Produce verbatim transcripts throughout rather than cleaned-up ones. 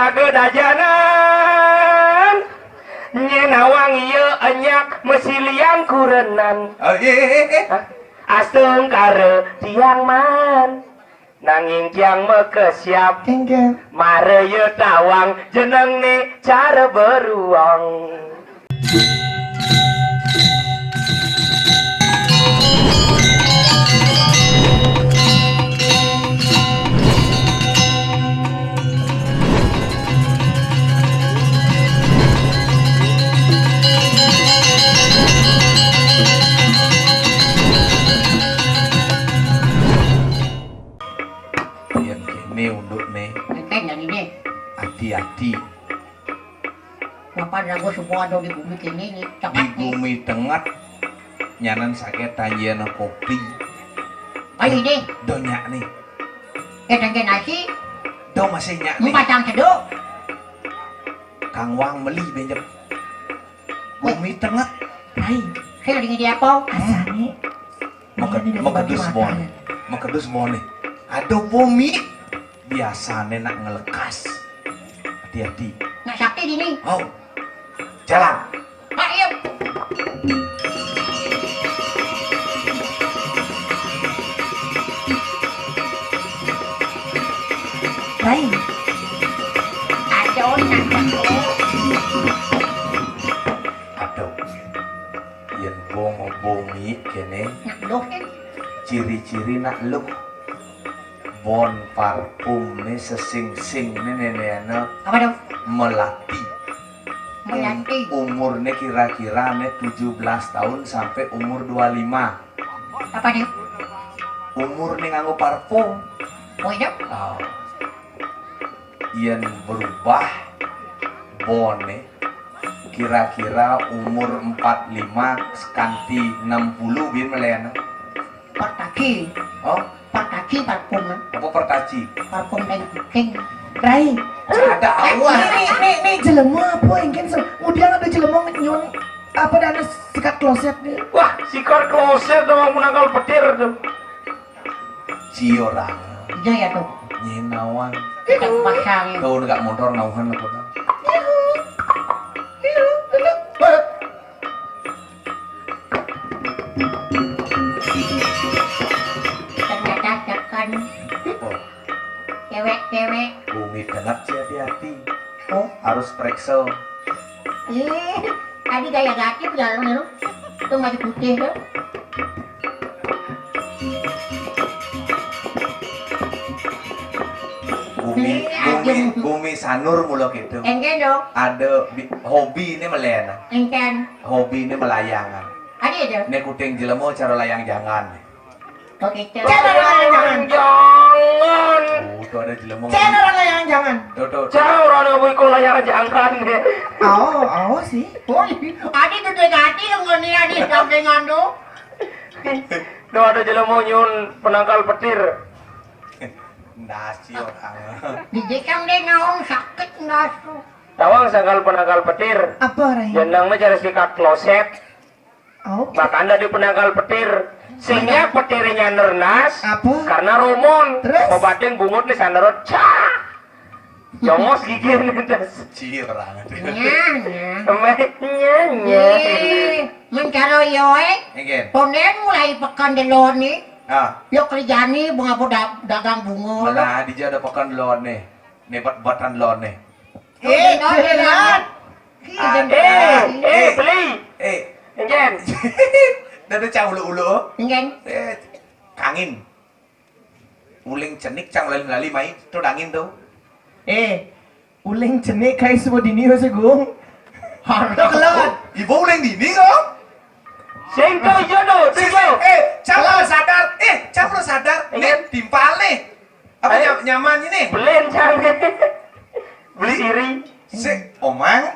Ada dajanan. Nyén nawang ieu nyak masilian kurenan. Oh, iya, iya, iya. Hah? Astungkara tiang maan. Nanging tiang makesiab. Kéngkén. Mara ieu tawang jenengné cara beruang. Yén kéné undukné. Énten jani deh. Ati-ati. Napa raga semua ada di bumi kéné nih, di cepet nih. Bumi tenget nyanan saget tanjian kopi. Ayo deh. Do nyak nih. Eh, tanjian nasi. Do masih nyak nih. Pasang seduh. Kang Wang meli benjep. Bumi tenget. Hai, saya lagi di apa? Asane. Maka, ini dari maka batu dus matanya. Bon. Maka dus bon nih. Aduh, bumi. Biasane nak ngelekas. Hati-hati. Nak sakti dini. Oh. Jalan. Pak, iya. Lain. Aduh, nak, aduh. Aduh. Yén bong bumi kéné. Nak luh, kan? Ciri-ciri nak luh. Bon parfumné sesing-sing né nénéna. Apa dong? Melati. Melati. Um-, umurné kira-kira né tujuh belas tahun sampai umur dua lima. Apa nih? Umurné nganggo parfum. Oh, iya? Oh. Yén berubah boné kira-kira umur empat lima sekanti enam puluh bin meléna. Pertaci. Oh? Pertaci parfum. Apa pertaci? Parfum dan kucing. Rai. Ada awan. Ini, ini, ini jelema apa engken se-, udah ada jelema nyuang apa dana sikat kloset nih. Wah, sikat kloset dong menangkal petir tuh. Ciorang. Iya ya tuh. Nyinawang. Kita pasang. Tuh nggak motor nauhan aku dah. Ternyata tekan. Oh. Cewek-cewek. Bumi tenget sih hati-hati. Oh. Harus periksa. Ih, tadi gaya gati jalan lu. Itu baju putih tuh. Bumi, ini bumi, aja. Bumi sanur mula gitu. Engken dong. Ada bi-, hobi ini meléna. Engken. Hobi ini melayangan. Ada aja. Ini kuting jelema cara layang jangan. Begitu. Cara layang jangan. Jangan. Oh, tuh ada jelema. Cara layang jangan. Tuh, tuh, tuh. Cara orang bui kok layang jangan. Oh, oh sih. Oh, ada tuh gati yang ngene ada sampingan tuh. Duh, ada jelema nyuhun penangkal petir. Nasi orang. Dijekang deh naon sakit ndas. Tawang sangkal penangkal petir. Apa, Rai? Jeneng mah cara sikat kloset. Oh. Makanya di penangkal petir. Sehingga petirnya nernas. Apa? Karena romon. Terus? Obatin bungut nih sanderot. Cah. Jongos gigi nih das. Cier banget. Nyah, nyah. Emehnya nyah. Ih, mencaro yoe. Engken. Ponen mulai pekan delon nih. Ah. Yo kerjani bunga da-, dagang bunga. Mana di ada pekan delon nih. Nebat batan delon nih. Eh, bener, bener. Ah, eh, eh, beli. Eh. Engken. Dada cah ulu-ulu. Engken. Eh, kangin. Uling cenik cang lali-lali mai, tuh dangin tuh. Eh, uling cenik kai semua dini wes gung. Harus kelot. Ibu uling dini kok. Sing tuh jodoh, tuh jodoh. Eh, cang sadar, eh, cang sadar. Nih, timpal nih. Apa nyam-, nyaman ini? Belen cang. Beli iri. Si Omang.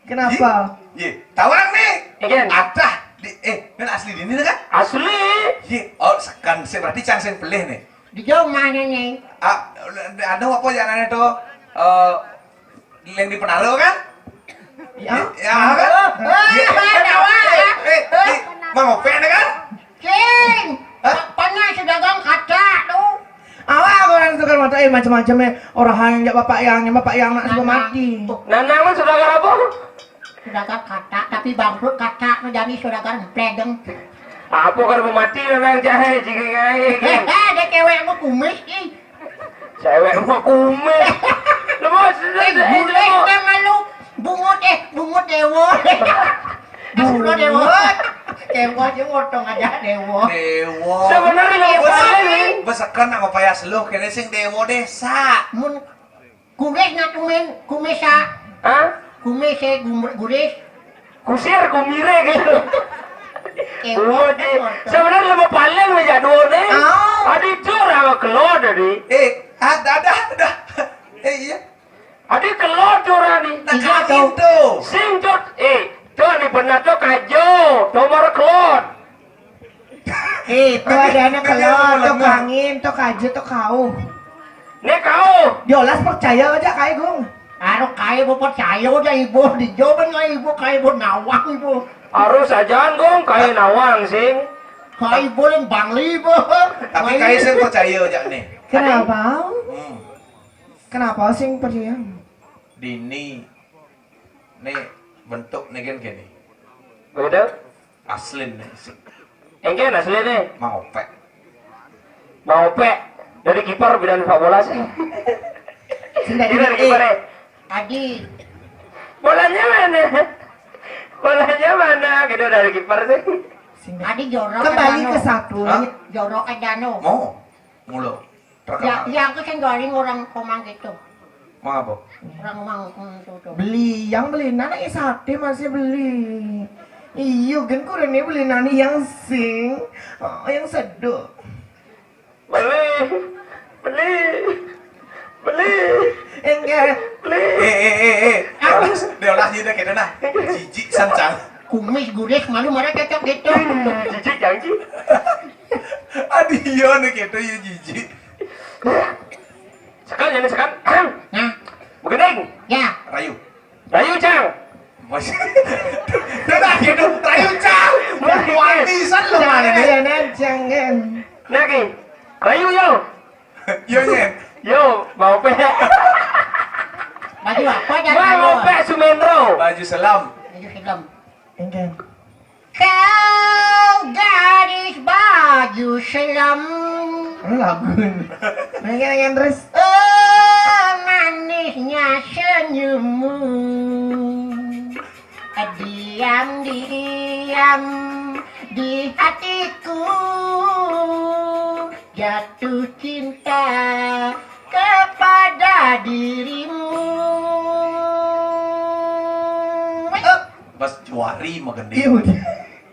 Kenapa? Ye, tawang nih. Engken. Adah, di, eh, ini asli dini kan? Asli. Ye, oh, sekan, si berarti cang sing pelih nih. Di jauh mana nih? Ah, ada apa ya anaknya tuh? Eh, yang di Penaro kan? Ya. Ya, kan? Eh, ye, eh, eh, eh, Mang Open kan? Cing, hah? Apanya si dagang kaca tuh? Awak orang tukar Eh, macam-macam ya. Orang yang jak bapak yang, yang bapak yang nak suruh mati. Nanang mah saudagar apa? Saudagar kata, tapi bangkrut kata, nu jani saudagar empledeng. Apa kada mau mati nanang jahe jika ngai Eh, kan? eh, ada cewek mau kumis ih. Cewek mau kumis. Lu mau Eh, bule kan malu. Bungut eh, bungut dewo. Bungut dewo. Dewo aja ngotong aja dewo. Dewa. Sebenarnya mau paling Besekan nak mapayas lu kene sing dewa desa. Mun kumis nak kumin, kumis sa. Hah? Kumis eh gumur guris. Kusir kumire gitu. Dewo. Bungut eh. Sebenarnya mau paling meja dua nih. Oh. Adi curang kelod adi. Eh, ada ada ada. Eh iya. Adi kelod curang nih. Nak Iya, kawin tuh. tuh. Sing cut eh. Cut ni benar tuh kajo. Nomor kelod. Eh, itu ada anak kelod, tuh kangin, tuh kaje, tuh kau. Nih kau. Jolas percaya aja kayak gung. Aro kae mau percaya aja ibu, dijoben lah ibu kae mau nawang ibu. Harus aja gong kayak nawang sing. Kae ibu yang bangli ibu. Tapi kayak saya percaya aja nih. Kenapa? Hmm. Kenapa sing percaya? Dini. Nih bentuk nih kan gini. Begitu? Aslin nih sih. Engke asli nih. Mau pek. Mau pe dari kiper bidan sepak bola sih. Ini dari kiper ya. Adi, Bolanya mana? Bolanya mana? Gitu dari kiper sih. Adi jorok. Kembali Adi, ke satu. Hah? Jorok aja no. Mau? Mulu. Ya, Terkenal. ya aku sing garing orang komang gitu. Mau apa? Orang mau hmm, tuh tuh. Beli yang beli nana ya sate masih beli. Iyo kan kurangnya beli nani yang sing, oh, yang seduh. Beli, beli, beli, Enggak. beli. Eh eh eh eh. Dia olah dia kita nah. Jijik sancang. Kumis guris malu marah cocok gitu. Jijik janji. Aduh iya nih kita ya jijik. Sekarang jadi sekarang. Nah, Begending. Ya. Rayu. Rayu cang. Masih. Udah gitu. Rayu cang. Wanisan lo mana nih? Jangan, jangan. Nagi. Rayu yo. Yo nyen. Yo, mau pe. Baju apa aja? Mau pe Sumendro. Baju selam. Baju film. Enggak. Kau gadis baju selam. Lu lagu. Pengen yang terus. Oh, manisnya senyummu. Diam-diam di hatiku jatuh cinta kepada dirimu. Bas juari mah gending. Iya udah.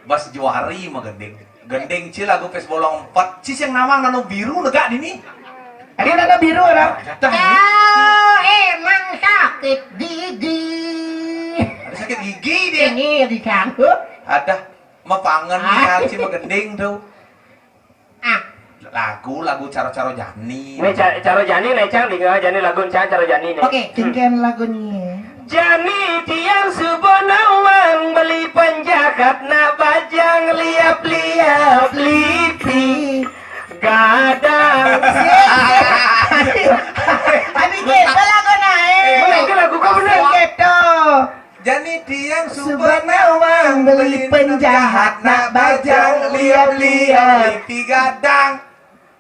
Bas juari mah gending. Gending ci lagu pes bolong empat. Ci yang nama nano biru negak dini. Ada nana biru orang. Datang. Kau emang sakit gigi. Ada sakit gigi dia. Ini disanggup. Ada mapangan nih ci mah gending tuh. Ah, Lagu lagu caro-caro jani. Ini ca- caro jani nih cang, dengar jani lagu cang caro jani nih. Oke. Kengken lagunya. Jani tiang suba nawang beli penjahat nak bajang liap-liap lipi gadang. Abi kita lagu naik. Mana itu lagu kau bener? Gitu. Jani tiang Suba nawang beli penjahat nak bajang liap-liap. Lipi gadang.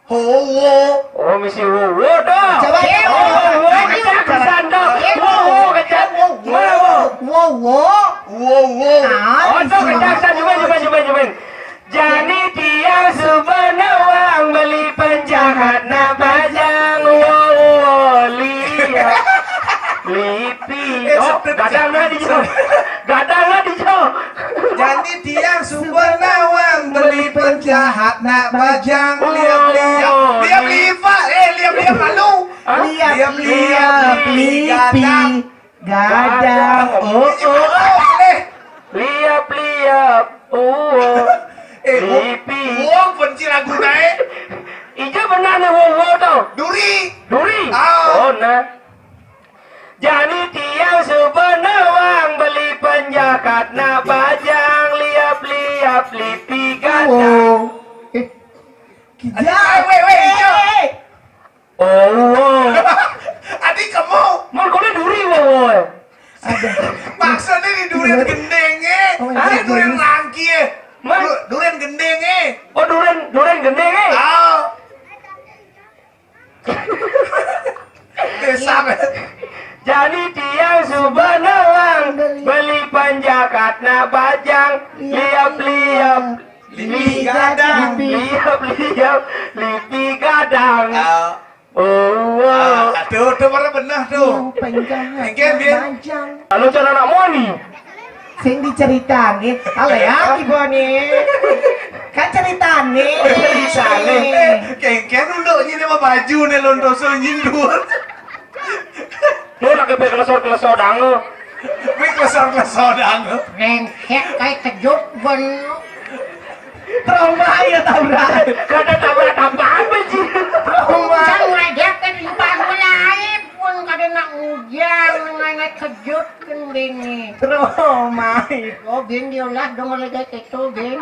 Howo. Oh misi wowo dong. Coba ya. Oh, wowo kecak pisan dong. Wowo kecak. Mana wo? Wow, wow. Wowo. Oh, tuh kecak pisan, coba coba coba coba. Jani tiang suba nawang beli penjahat nak bajang wowo liap lipi. Oh, gadang lah di jo. Gadang lah di jo. Jani tiang suba nawang beli penjahat nak bajang liap-liap. Liap-liap eh liap-liap malu. Hah? Liap-liap lipi gadang. Oh, oh, oh. Eh, Liap-liap. Oh. eh, wo- Lipi. wong benci lagu naik. Ijo benar nih wowo tuh. Duri. Duri. Ah. Oh nah. Jani tiang suba nawang beli penjahat nak bajang liap-liap lipi gadang. Wow. Eh. Ayo, weh, weh, ijo. Oh, adi kamu. Mangkone duri, wowo. Maksudnya di durian gendenge. Oh, iya, durian rangki ya. Durian gendenge. Oh, durian, durian gendenge. Oh. Desa. Jadi tiang suba nawang beli panjakatna bajang, liap-liap lipi gadang, liap-liap lipi gadang. Oh, wow. Tuh, tuh, mana benar tuh. Yang penjahat. Engke, Bin. Bajang. Lalu cara nak moni. Sing diceritane, ale ya, Ibu nih. Kan ceritane. Ceritane. Kengken unduk nyini mah baju nih lontoso nyindur. Lu lagi pe kelesor-kelesor dangu. Wih, kelesor-kelesor dangu. Rengsek kayak kejut ben. Trauma ya tabrak. Kada tabrak apa-apa sih. Trauma. Sang ngajak kan limpah mulai pun kada nak ngujang ngangat kejut kan bini. Trauma. Oh, bin diolah dong oleh kayak itu, bin.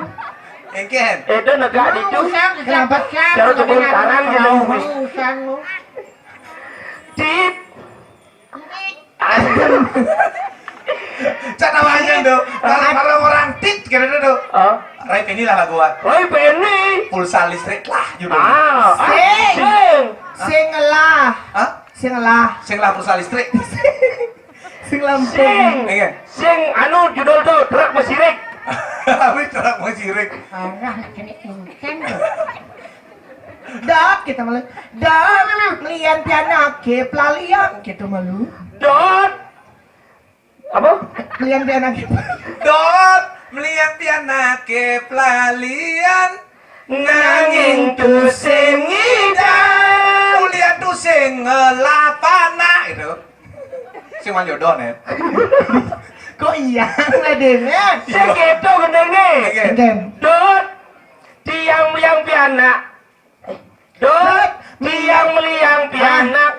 Engken. Itu negak di itu. Kenapa? Cara kebun karang gitu. Usang lu. Tit. Cak namanya tuh. Kalau orang tit kira tuh. Oh. Rai Penny lah lagu ah. Rai Penny. Pulsa listrik lah judulnya. Ah, sing. Sing. Sing lah. Hah? Sing lah. Sing lah pulsa listrik. Sing lampung. Sing. Iya. Sing anu judul tuh truk mesirik. Tapi truk mesirik. Arah kena incen. Dot kita malu. Dot melian pianak ke pelalian kita malu. Dot. Apa? Melian pianak ke pelalian. Dot melian pianak ke pelalian. Nanging tusing ngidang. Ulian tusing ngelapana gitu. Sing manjodoh nih. Kok iya, Raden? Sing gitu gendenge. Oke. Gendeng. Dot tiang meliang pianak. Dot tiang meliang pianak.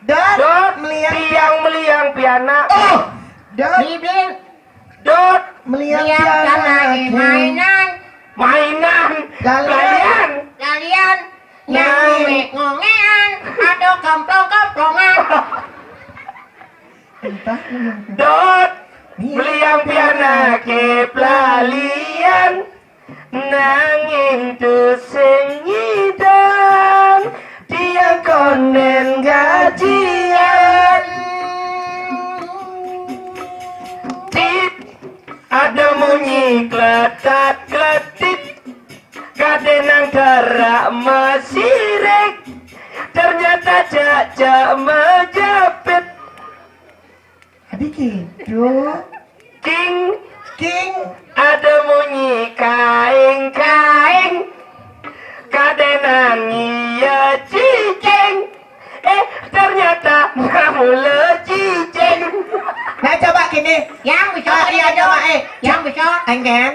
Dot meliang tiang meliang pianak. Oh. Dot. Bibir. Dot meliang pianak. Mainan. Mainan. Lalian. Lalian. Lalian. Nyanyi ngongean. Atau kamplong-kamplongan. Entah. Dot meliang pianak ke pelalian. Nanging tusing ngidang tiang konden gajian. Tit, ada munyi kletat kletit. Kadenang kerak mesirik. Ternyata cak-cak mejepit. Adi kitu. King. King. Ada munyi kaing-kaing. Kadenan iya cicing. Eh, ternyata mula cicing. Nah, coba gini. Yang bisa. Ah, iya, coba, eh. Yang bisa. Engken.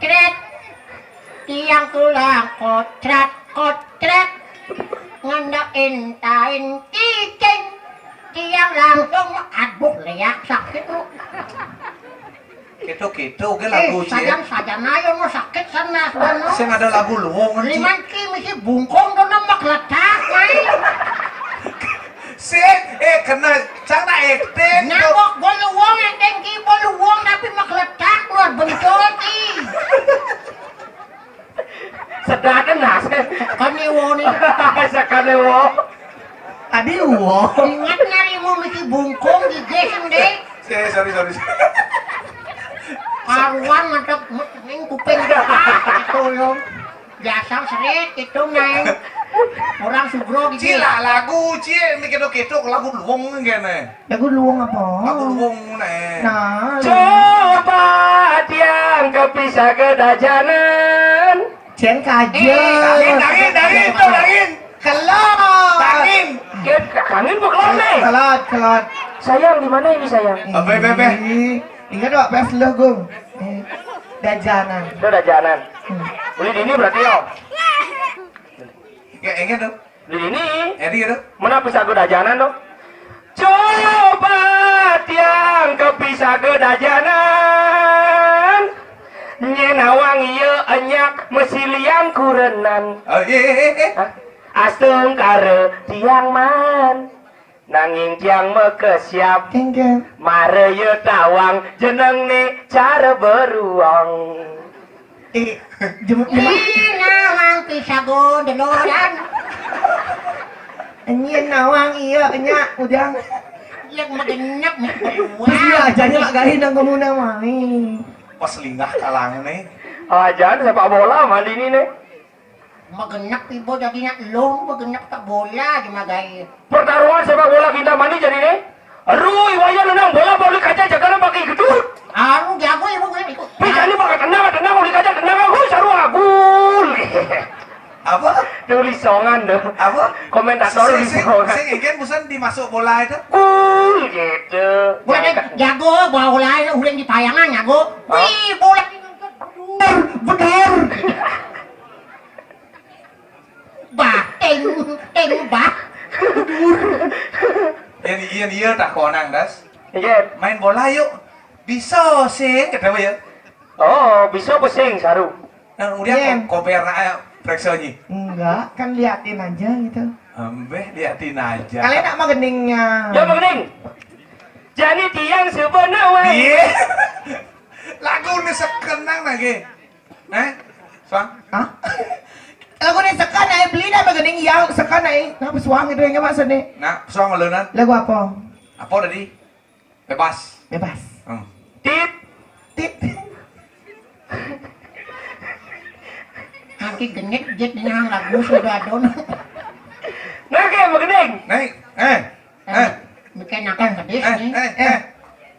Kret. Tiang tulang kotrat-kotrat. Ngendekin tain cicing. Tiang langsung, aduh, leak sakit lu. Gitu-gitu, oke lagu, Ci. Sajan-sajan ayo mau sakit sana, sana. Sing ada lagu luwung, Ci. Liman ki misi bungkong, dona mak letak, main. Sing, eh, kena, cang na acting. Nah, kok gua luwung, acting ki, gua luwung, tapi mak letak, luar bencol, Ci. Sedakan nas. Kan iwo nih. Sakane wo. Tadi wo. Ingat nyari mau misi bungkung gigi sendiri. Eh, sorry, sorry, sorry. Karuan mantap ning kuping itu yo. Biasa serit itu neng. Orang sugro gigi. Cila lagu, Ci, mikir itu lagu luwung kene. Lagu luwung apa? Lagu luwung ne. Nah, coba tiang kepisah ke dajanan. Cen kaje. Dangin, dangin, dangin, tuh dangin. Kelot. Dangin. Dangin mau kelot nih. Kelot, kelot. Sayang, di mana ini sayang? Apa, apa, apa? Ih, ingat dok, pas lo gung. Eh, dajanan. Itu dajanan. Hmm. Beli di ini berarti yo. Ya, ingat dong. Ini. Edi gitu. Mana pisah gue dajanan dong. Coba tiang kepisah gue dajanan. Nyenawang iya enyak mesiliang kurenan. Oh, iya, iya, iya. Hah? Astungkara tiang maan, nanging tiang makesiab. Kéngkén. Mara ya tawang jenengne cara beruang. Eh, jemuk jemuk. Ih, nawang pisago deloran. Nyén nawang iya nya, Ujang. Yang magenep nih beruang. Iya, jadi Mak Gahi nang kamu nawang. Pas linggah kalang nih. Ajan sepak bola mandi ini nih. Magenep ibu jadinya lo, magenep tak bola di Mak Gahi. Pertarungan sepak bola Kintamani jadi nih. Aduh, iwaya nendang bola balik aja jaga pakai gedut. Anu jago ibu gue ikut. Bisa ini pakai tendang, tendang balik aja tendang aku saru agul. Apa? Tulis songan deh. Apa? Komentator sing, sing, sing, ingin busan dimasuk bola itu. Gul gitu. Bola jago, bola itu udah di payangan jago. Wih, bola bener, bener. Bah, teng, teng, bah. Yang iya iya tak konang das. Iya. Main bola yuk. Bisa sih, kata ya. Oh, bisa pesing saru. Nah, kemudian ko-, koper nak, eh, periksa nyi. Enggak, kan liatin aja gitu. Ambeh, liatin aja. Kalian nak mageningnya? Ya magening. Jadi tiang sebenarnya. Iya. Lagu ni sekenang lagi. Eh? Suang? Hah? Lagu ni sekan ai beli dah magening ya sekan ai. Nah, pesuang itu yang maksud ni. Nah, pesuang lalu nan. Lagu apa? Apa tadi? Bebas. Bebas. Hmm. Tit. Tit. Nanti genit jet dengan lagu sudah don. Nah, kayak magening. Naik. Eh. Eh. Bikin akan pedis eh, nih. Eh, eh.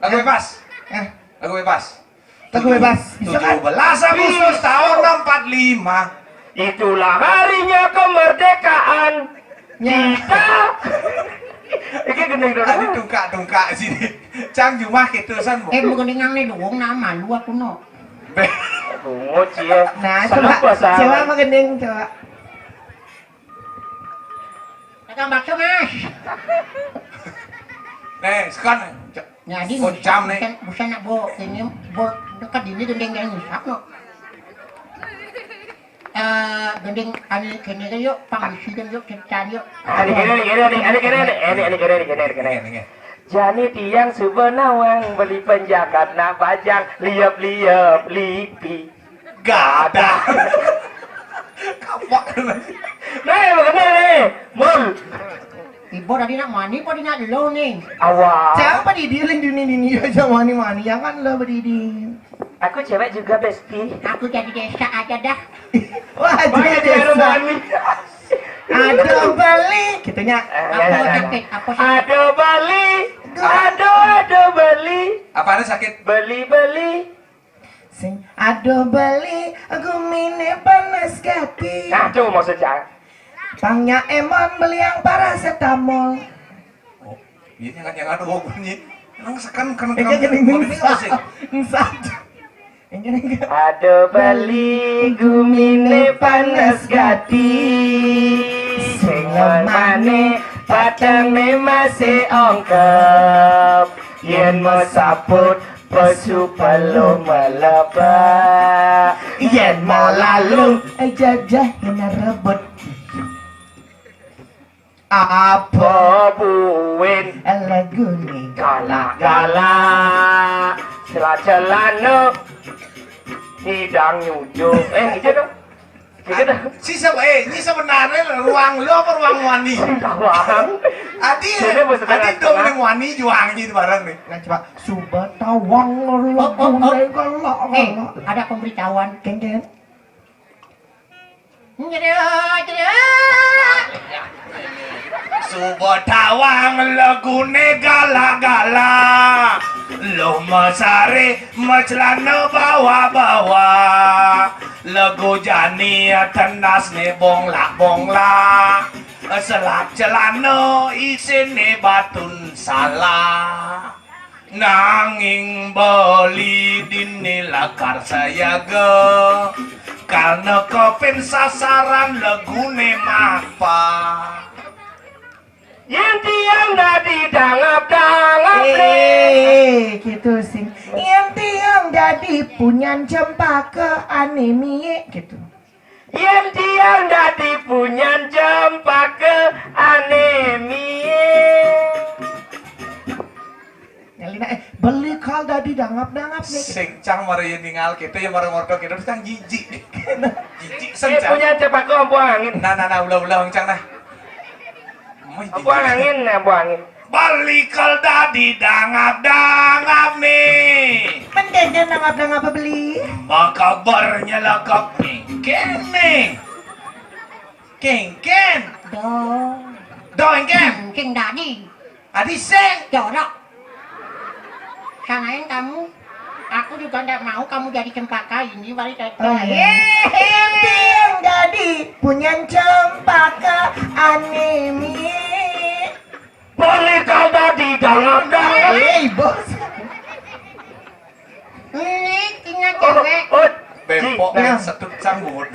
Lagu bebas. Eh. Lagu bebas. Lagu bebas. Bisa kan? Tujuh belas Agustus tahun empat lima. Itulah harinya kemerdekaan. Ya. Kita. Iki gendeng dong. Tadi tungkak-tungkak sini. Cang jumah gitu san. Eh, bukan dengan nih dong, nama lu aku no. Be. Bungut sih ya. Nah, coba, coba magending, coba. Dagang bakso, Mas. Nih, sekarang. Jadi, oh, jam nih. Bukan, bukan nak bo, ini bo dekat ini gending yang ngisap no. Eh, gending kami kene yuk, pangisi kan yuk, ceritaan yuk. Ini kene, ini kene, ini kene, ini kene, ini kene, ini kene. Jani tiang suba nawang beli penjakat nak bajang liep-liep lipi. Gadah. Kapak. Nah, yang bener nih. Mul. Ibu tadi nak mani apa nak lo nih? Awal. Siapa di dia lain dunia ini aja mani-mani ya kan lo berdiri. Aku cewek juga bestie. Aku jadi desa aja dah. Wah, jadi desa. Mani. Ada beli, gitunya. Apa sakit? Apa sakit? Ada beli. Ada, ada beli. Apa ada sakit? Beli, beli. Sing ada beli gumine panas gati. Nah, tuh maksudnya. Pangnya emon beli yang paracetamol. Oh, ini kan yang anu bunyi. Emang sekan kan. Ini jadi ngesak. Ngesak. Ada beli gumine panas gati. Sing lemane patene masih ongkep. Yen mesaput pesu pelu meleba. Yen mau lalu, eh, jajah kena rebut. Apa buin? Lagu ni galak-galak. Sela celana. Hidang nyujuk. Eh, itu dong. Gitu dah. Si se-, eh, ini sebenarnya ruang lu apa ruang wani? Tawang. Adi, ini maksudnya adi dong tengah. Ini wani juang ini bareng nih. Nah, coba. Suba tawang lu. Oh, oh, oh. Eh, ada pemberitahuan. Kengken. Suba tawang lagune gala-gala. Loh mesare mecelana bawa-bawa. Lego jani tendas ne bongla-bongla. Selak celana isine batun salah. Nanging beli dini lakar sayaga. Karena kopin sasaran legune mapa. Yen tiang dadi dangap-dangap. Eh, gitu sih. Yen tiang dadi punyan cempaka anemie gitu. Yén tiang dadi punyan cempaka anémie. Ngalina, eh, beli kal dadi dangap-dangap nih. Sing cang mara ya ningal kita ya mara ngorto kita terus cang jijik. Jijik. Eh, sing cang. Punyan cempaka empu angin. Nah, nah, nah, ulah-ulah cang nah. Mih empu jijik. Angin, nah, empu angin. Beli kal dadi dangap-dangap nih. Pendenden dangap-dangap apa beli? Maka bernyelekap nih. Kéné. Kéngkén. Dong. Dong, kéngkén. Kéngkén dadi. Adi sing. Jorok. Sanain kamu. Aku juga ndak mau kamu jadi cempaka ini balik kayak. Oh, iya. Yéh, dadi punyan cempaka anémie. Beli kal dadi dangap-dangap. Hei, bos. Ini tinggal cewek. Oh, oh. Bempok. Nah. Setut sanggup.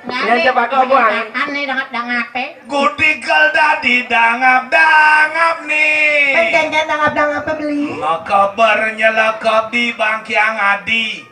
Yang coba kau buang. Aneh dangap-dangap, eh. Gudi kal dadi dangap-dangap nih. Pendenden dangap-dangap apa beli? Maka bernyelekap di bangkiang adi.